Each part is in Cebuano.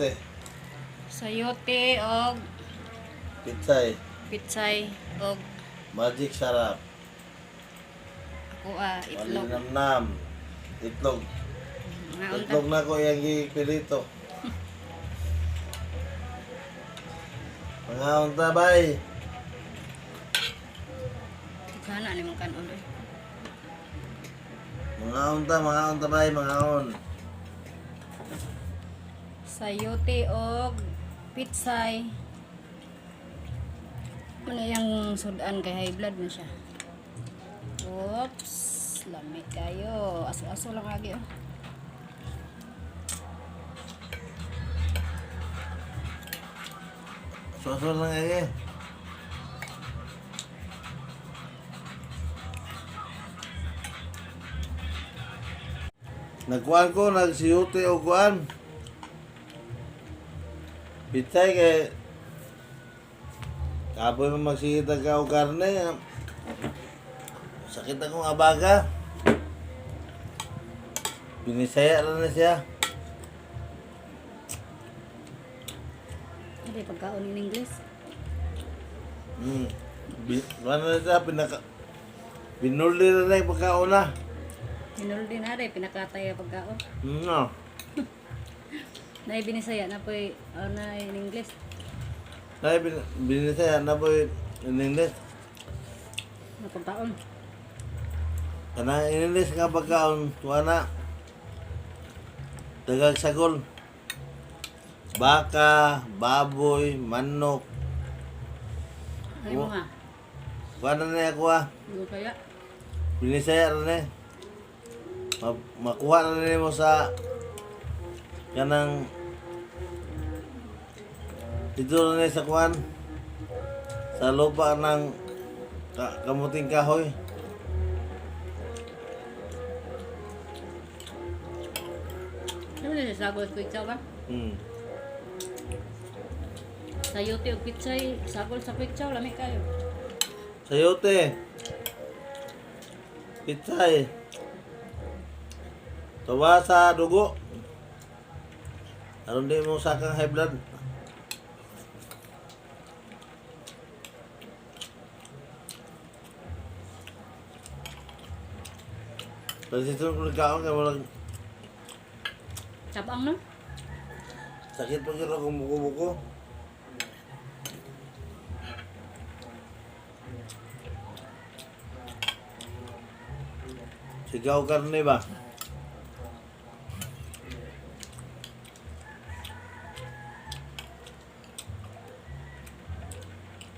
Sayote. Sayote og Pitsay. pitsay og Magic sarap. ako ah, itlog. Malinamnam. Itlog. Mga unta. Itlog na ko yung gipilito. Mga unta bay. Kana ni mong kanon oy. Mga unta bay, mga on. Sayote og pitsay. Ano yung sudan kay high blood man siya. Oops, lami kayo. Aso-aso lang agi oh. Suaso lang eh. Nagkuan ko, nagsiyute o kuan. Pitsay kay kapoy mo magsigita ka o karne. Sakit akong abaga. Binisaya lang na siya. Hindi pagkaon in English. Ano na siya, pinaka... Binuli na na yung pagkauna. Hinuldi na rin, pinakatay ang pagkaon. No. Nay binisaya na po oh, na in English. Nay, binisaya na po in English. Na pagkaon. Kana in English nga pagkaon, tuwa na. Tagag sagol. Baka, baboy, manok. Ay mo nga. Kuha na na ako ah. Hindi kaya. Binisaya na na. Makuha na na mo sa kanang dito na na sa kuan sa lupa ng kamuting kahoy. Ano na siya sagol sa pizza ba? Hmm. Sayote og pitsay, sagol sa pizza, lami kayo. Sayote. Pitsay. Tawa sa dugo. Aron di mo sakang high blood. Pero ko nagkaon kay walang Tabang no? sakit pa gyud akong buko-buko. Sigaw karne ba?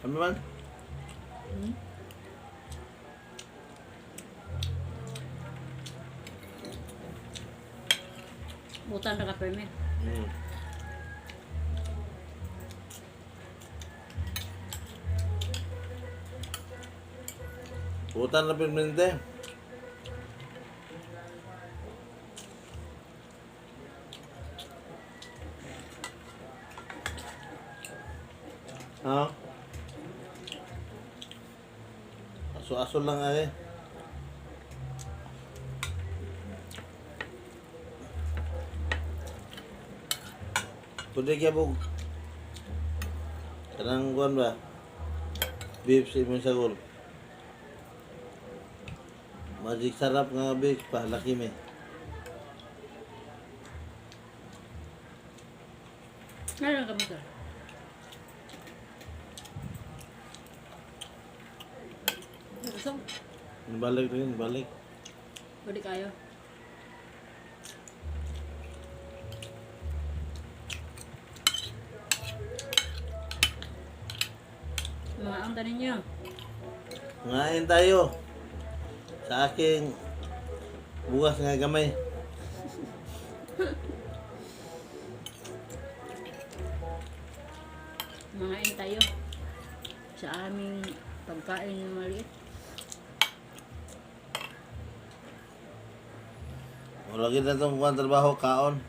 Ano man? Hmm? Butan ra ka permi. Putan na permanente. Ha? Aso-aso lang ay. Pwede kaya po. Kanang kuwan ba? Beef sa imong sagol. Magic sarap nga beef pa, laki me. Ano ka mo? Gusto? Balik rin, balik. Pwede kayo. Mga ang tanin niyo. Ngain tayo sa aking bukas nga gamay. Mangain tayo sa aming pagkain na maliit. Wala kita itong kuwan trabaho, kaon.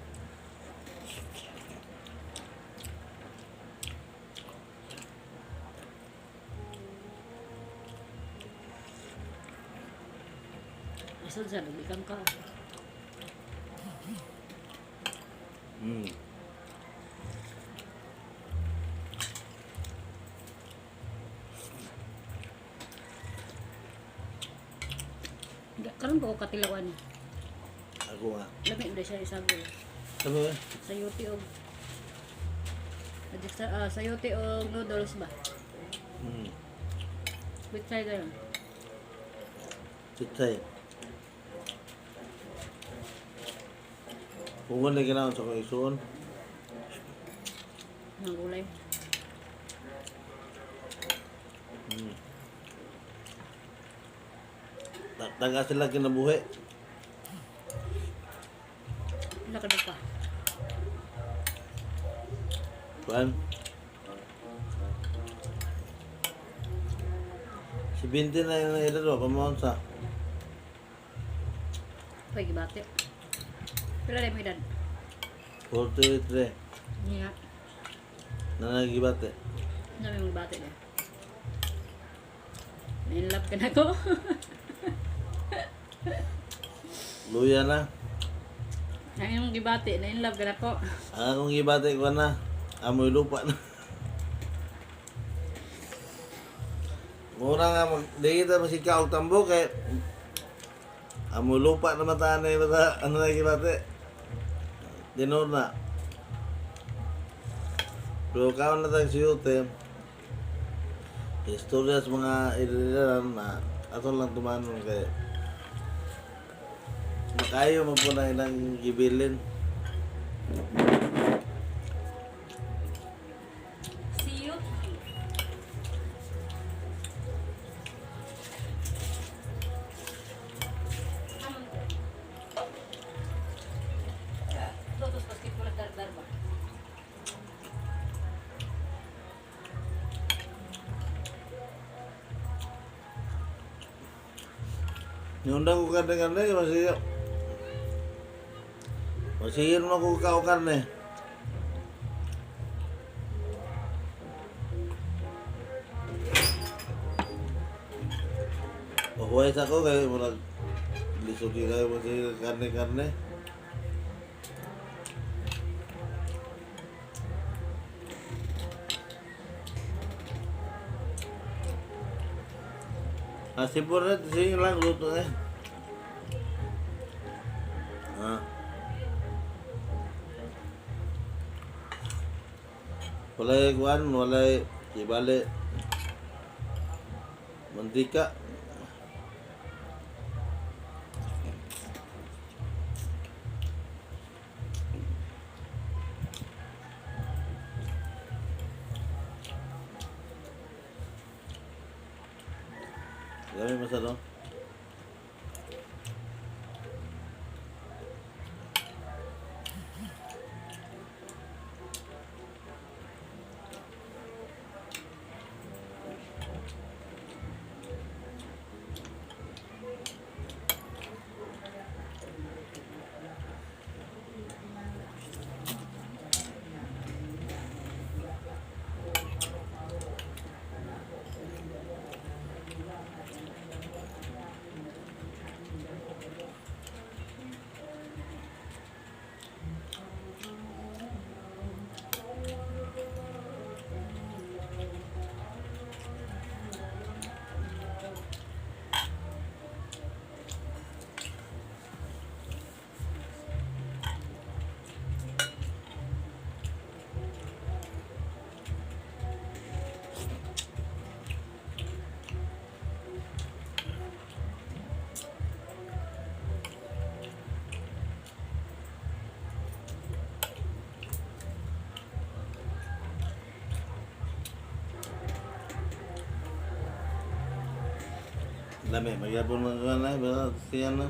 Asan sa ikan ka? ko katilawan. Ako nga. Lami ba siya isagol. Sabi ba? Sayote og sayote og noodles ba? With side yun. Chitay. Kung wala ginawa sa kong isuon, Ng gulay. Taga sila kinabuhi. Wala ka pa. Kuan. Si Binti na yung edad ba, pamaon sa Pwede gibate. Pila na yung edad? 43 Hindi nga. Na nagibate. Ang dami mong bate niya. Na-inlove ka na ko. Luya na. Ang imong gibati, na-inlove ka na ko. Ang akong gibate ko na, amoy lupa na. Mura nga, di kita masika og tambo kay amoy lupa na mataan na bata, ano na gibate. Dinor na. Pero kaon na tayo siyute, istorya sa mga ililiran na ato lang tumanon kay makayo mo po na ilang gibilin. See you. Lotus basket ko nagdardar ba? Niundang ko karne-karne, masih masih mo ko kao karne. Pahuway sa ko kay murag lisod gyud kayo masih karne-karne. Ah, sipon na, sige lang, luto eh. Ah. Walay kuan, walay kibali. Mantika. Dami masalo. Lami, magyapon man ka na, basta siya na.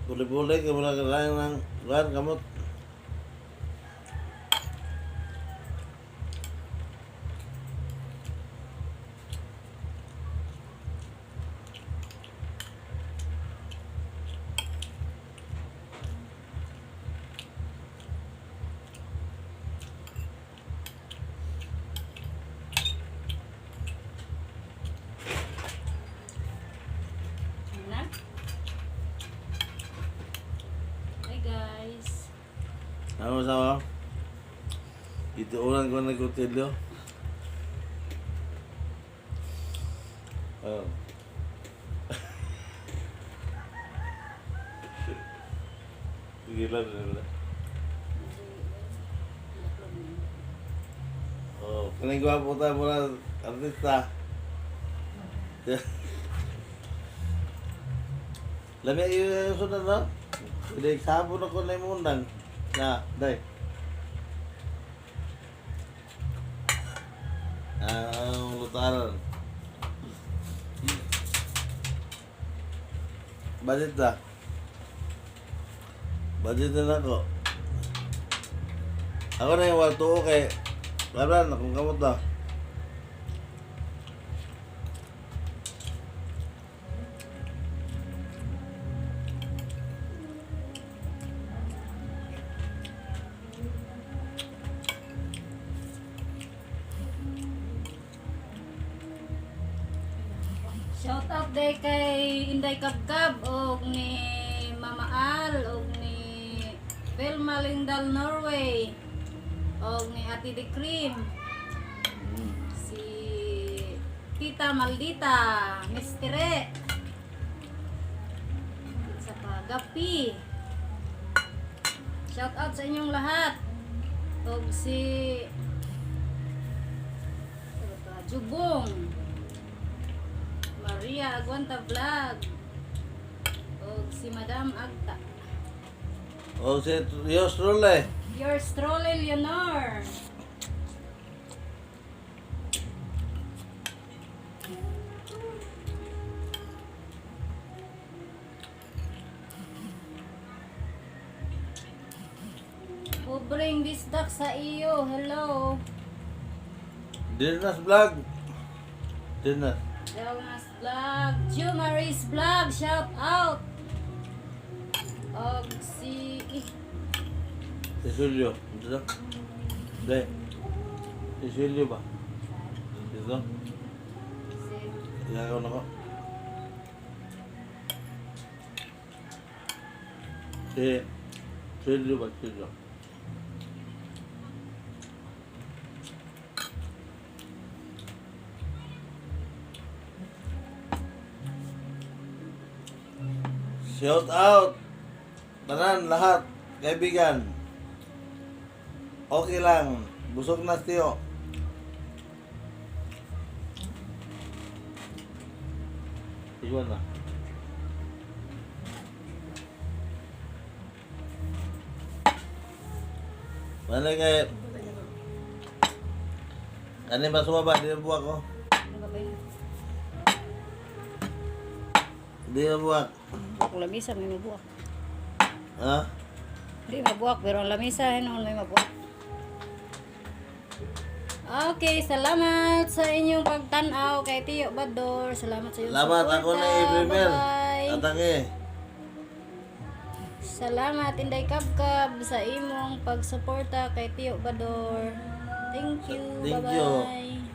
Puli-puli, kaya muna kailangan ng kuhan, kamot. Ano sa Ituunan ko ng kutsilyo. Oh. Sige lang, sige lang. Oh, kaning gwapo tayo muna, artista. Lami yung sunod, no? Hindi, sabon ako na yung undang. Na, day. Ah, ang lutaran. Budget na. Budget na ako. Ako na yung walto kay Wala na kung kamot na. Shout out day kay Inday Kabkab og ni Mama Al og ni Velma Lindal Norway og ni Ate De Cream, si Tita Maldita, Miss Tere, sa Pagapi. Shout out sa inyong lahat. Og si ano ba, Jubong Maria Aguanta Vlog og si Madam Agta. O si Yos Rule. Yours truly, Leonor. Pobreng bisdak sa iyo. Hello. Dirnas Vlog. Dirnas. Jonas Vlog. Jumaris Vlog. Shout out. Og si Si Julio. Dito. Dai. Si Julio ba? Dito. si Igagaw na ko. Si Julio ba? Julio. Shout out! Tanan, lahat, kaibigan. Okay lang. Busog na tiyo. Iwan na. Mana kay Ano ba sumaba? Di na buwak ko. Ano ba ba yun? Di na buwak. Ang lamisa may mabuak. Ha? Hindi mabuak pero ang lamisa noon may mabuak. Okay, salamat sa inyong pagtanaw kay Tiyo Bador. Salamat sa iyong Salamat ako suporta. na i-premier. Bye-bye. Atangi. Salamat Inday Kabkab sa imong pagsuporta kay Tiyo Bador. Thank you. Thank you. Bye-bye.